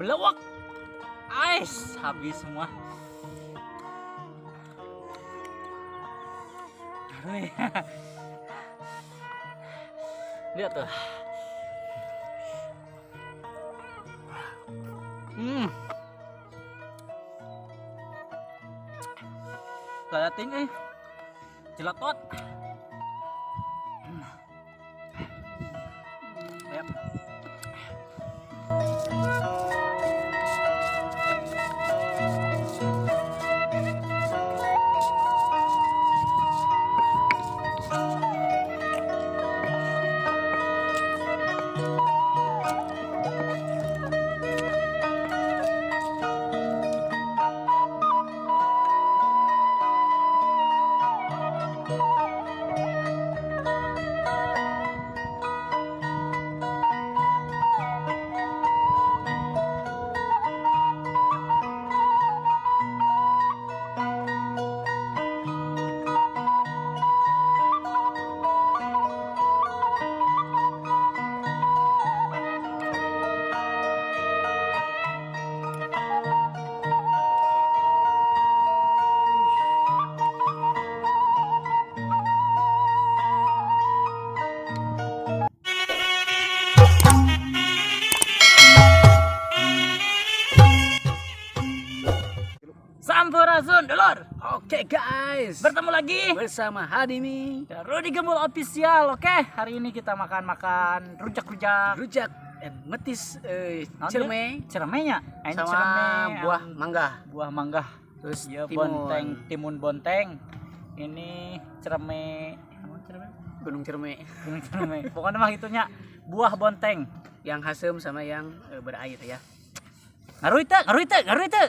Belewek. Ais, habis semua. Aduh. Lihat tuh. Lalating eh. Jelatot. Yep. Sampurasun dulur. Oke guys, bertemu lagi bersama Hadimi dan Rudi Gembul Official. Oke, hari ini kita makan-makan rujak-rujak. Rujak metis, cerme, cermenya, sama cerme, buah mangga. Buah mangga. Terus ya, timun. Bonteng, timun bonteng. Ini cerme, apa cerme? Gunung Cerme. Gunung Cerme. Pokoknya mah itunya buah bonteng. Yang hasem sama yang berair ya. Ngaruh teu, ngaruh teu, ngaruh teu.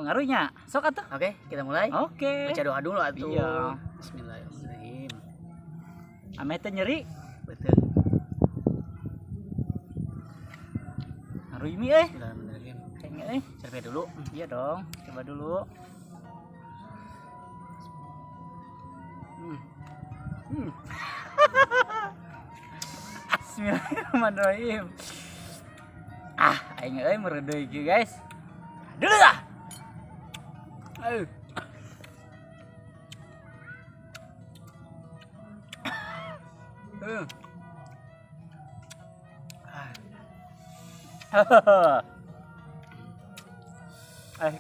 Ngaruhnya. Sok atuh. Oke, kita mulai. Oke. Baca doa dulu atuh. Iya. Bismillahirrahmanirrahim. Ame teh nyeri. Betul. Ngaruh mi euy. Bismillahirrahmanirrahim. Kayaknya euy. Coba dulu. Iya dong, coba dulu. Bismillahirrahmanirrahim. Ah, aing euy mereudeuy ieu guys. Dulu lah. Ayo.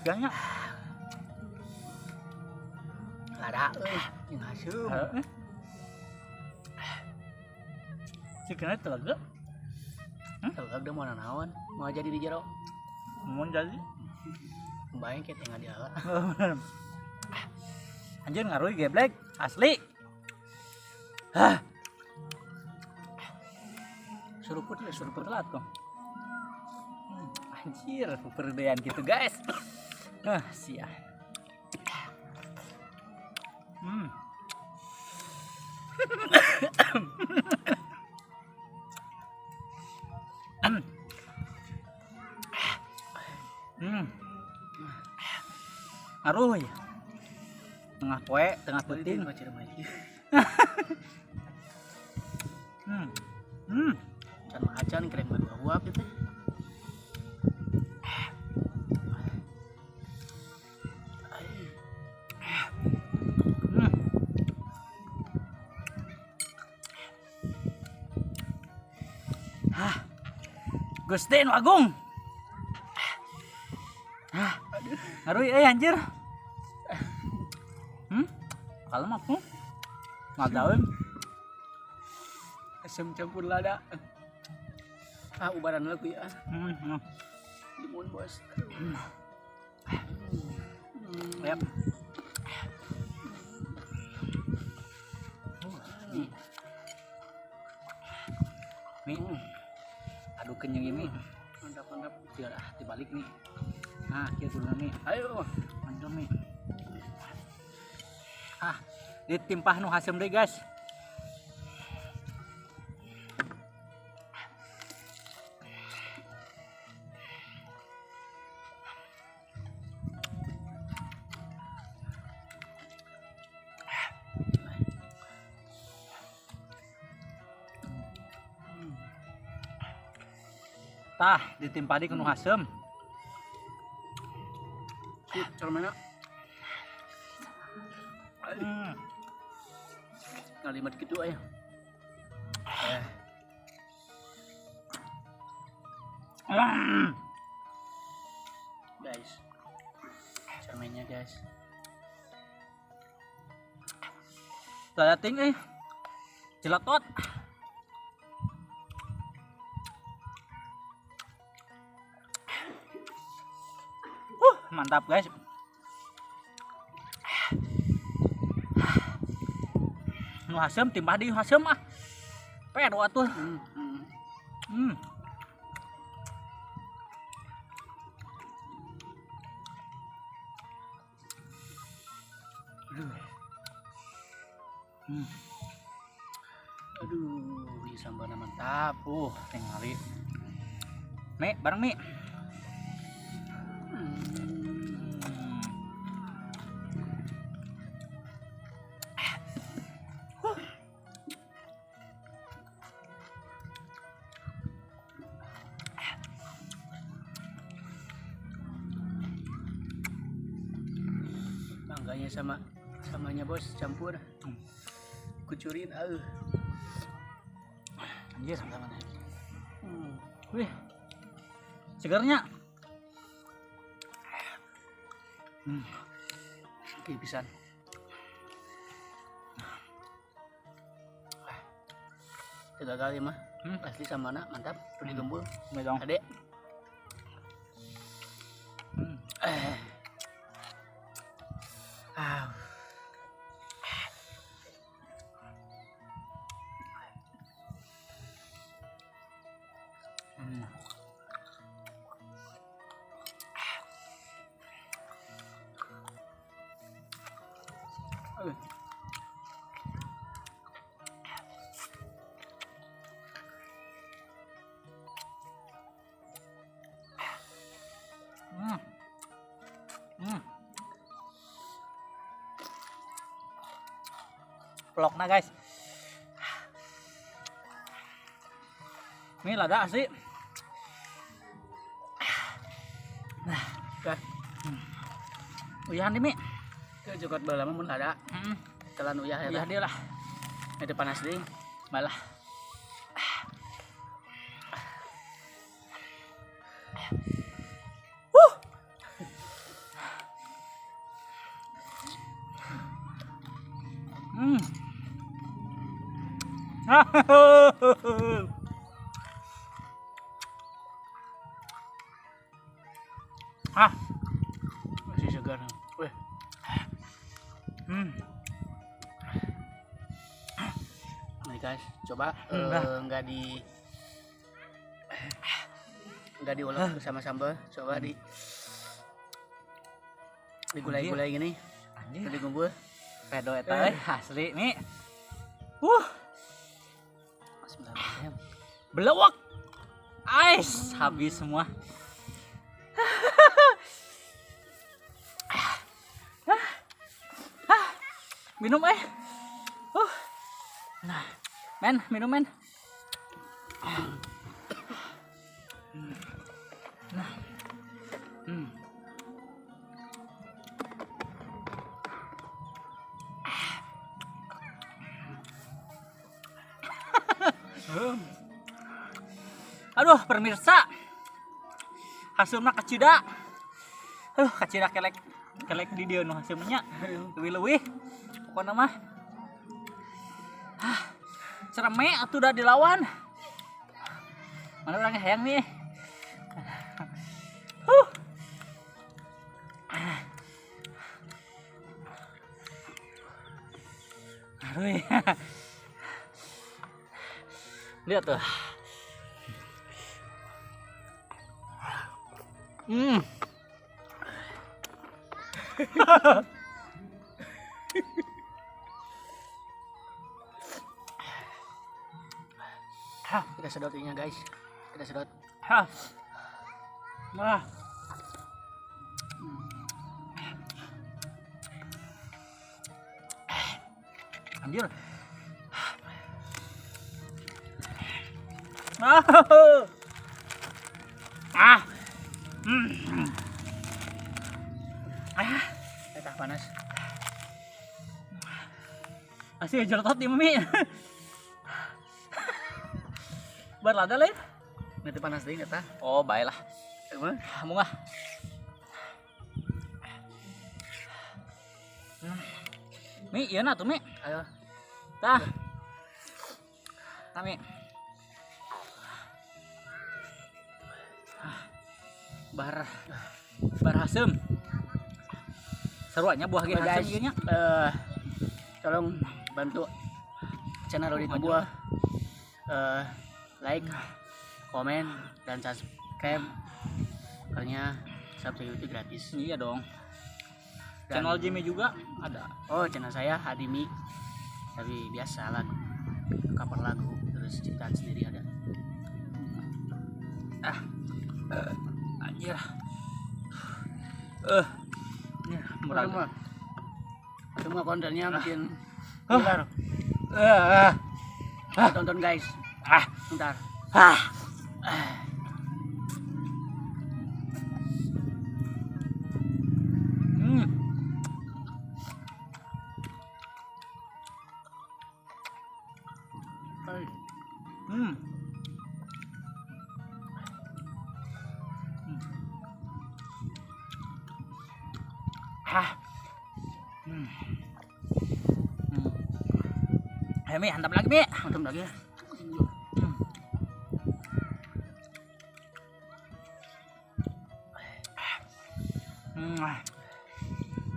Gangnya. Lada euy, jeung haseum. Heeh. Cikena telega. Telega mau naon? Mau jadi di jero. Mau jadi. Bayang kayak tengah diala. Anjir ngaruh geblek asli. Hah. Suruput ya, suruput lah tuh. Anjir, perdean gitu guys. Ah, sia. Ngaruh ya. Tengah poe, tengah penting. Can acan krem dua buah gitu. Hah. Gusti nu agung. Hah. Ngaruh euy anjir. Kalem aku. Ngadaun. Asam campur lada. Ah, ubaran leuh ya. Limun bos. Yap. Mi. Aduh kenyang ini. Mantap, mantap. Biar dibalik nih. Nah, kieu kudu mi. Ayo, mantap mi. Ah, ditimpah nu haseum deui guys. Tah, ditimpah di nu haseum. Cermena. Ngalimat gitu aja. Guys, cermennya guys. Lalating jelatot. Mantap guys. Nu hasem timbah di hasem ah. Pedo atuh. Aduh, ini sambalnya mantap. Tinggali. Mi, bareng mi. Mangganya sama samanya bos campur. Kucurin Anjir sama-sama. Wih. Segernya. Oke, pisan. Tiga kali mah. Asli sama anak mantap, udah digembul. Adek. Pelokna guys. Ini lada asli. Nah, uyahan di mi. Itu jokot bala mah mun lada. Telan uyah ya. Uyah dia lah. Itu panas ding. Malah. Masih segar. Weh. Nih guys, coba nggak diolah bersama sambal, coba di digulai-gulai gini. Anjir. Digumbul. Pedo eta asli nih. Belewak. Ais, habis semua. Minum Nah, men, minum men. Nah. Aduh, pemirsa. Hasilna kacida. Aduh, kacida kelek kelek di dieu nu hasilnya. Leuwih-leuwih. Pokona mah. Cereme atuh udah dilawan. Mana orangnya hayang nih. Aduh. Lihat tuh. Kita sedot ini guys. Kita sedot. Nah. Anjir. Ah, Tah panas. Asih jerotot nih Mi. Berlada lain. Nanti panas deui eta. Oh, baiklah. Emang? Mungah. Mi, ieu na tuh Mi. Ayo. Tah. Tah Mi. Bar bar haseum. Seruannya buah ge haseum ieu nya. Tolong bantu channel Rudi Gembul. Like, komen, dan subscribe. Karena subscribe itu gratis. Iya dong. Dan, channel Jimmy juga ada. Oh, channel saya Hadimi. Tapi biasa lah, cover lagu, terus ciptaan sendiri ada. Ah. Anjir. Ini murah. Semua kontennya makin viral. Tonton guys. Bentar. Ayo Mi, hantam lagi Mi. Hantam lagi ya.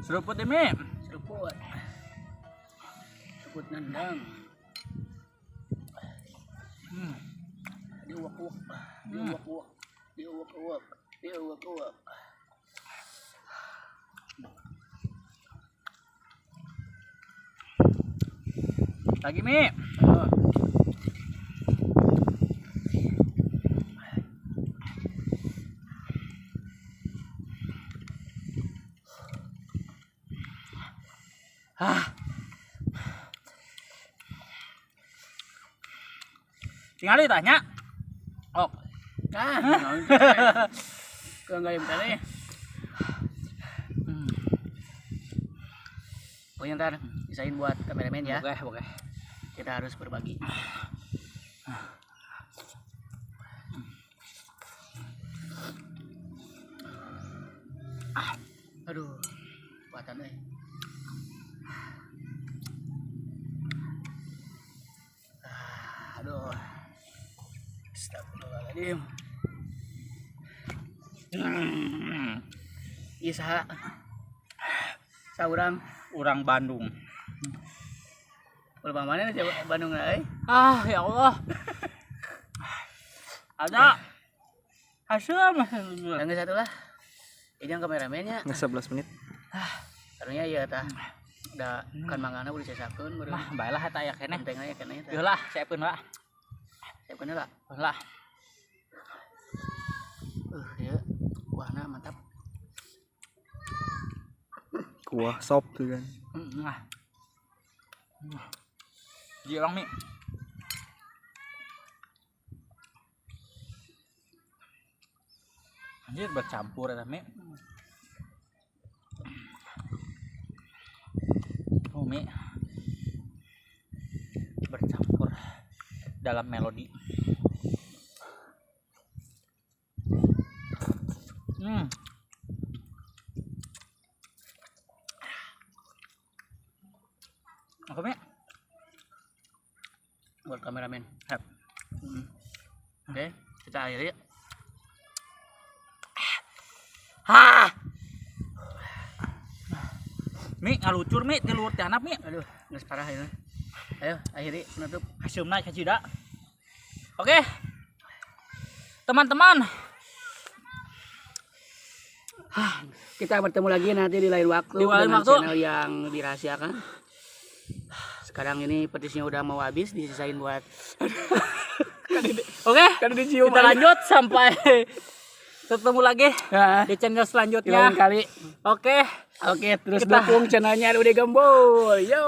Seruput ini. Seruput. Seruput nendang. Diuak-uak. Diuak-uak. Diuak-uak. Diuak-uak. Lagi Mi. Tinggal ditanya. Oh. Ah, enggak yang kali. Pokoknya ntar desain buat kameramen ya. Oke, oke. Kita harus berbagi. Aduh, buatan euy. Aduh. Astagfirullahaladzim. Ieu saha? Saurang urang Bandung. Ulah mana nih Bandung euy? Ah, ya Allah. Ada. Haseum. Yang satu lah. Ini yang kameramennya. 11 menit. Karena ya tah. Da kan mangana udah sesakeun baru. Mah bae lah eta aya keneh. Enteng aya keneh tah. Yeuh lah, siapkeun lah. Siapkeun lah. Lah. Ya. Kuahna mantap. Kuah sop tuh kan. Nah. Gilang Mi. Anjir bercampur ya Mi. Oh Mi. Bercampur dalam melodi. Apa Mi? Buat kameramen. Hap. Oke, kita akhiri. Hah. Mi ngalucur Mi ti luhur ti handap Mi. Aduh, geus parah ini. Ayo, akhiri penutup. Haseumna kacida. Oke. Teman-teman. Kita bertemu lagi nanti di lain waktu di lain dengan waktu. Channel yang dirahasiakan. Sekarang ini petisnya udah mau habis, disisain buat. Oke, kita lanjut sampai ketemu lagi di channel selanjutnya. Kali. Oke. Oke, terus kita dukung channelnya Rudi Gembul. Yo.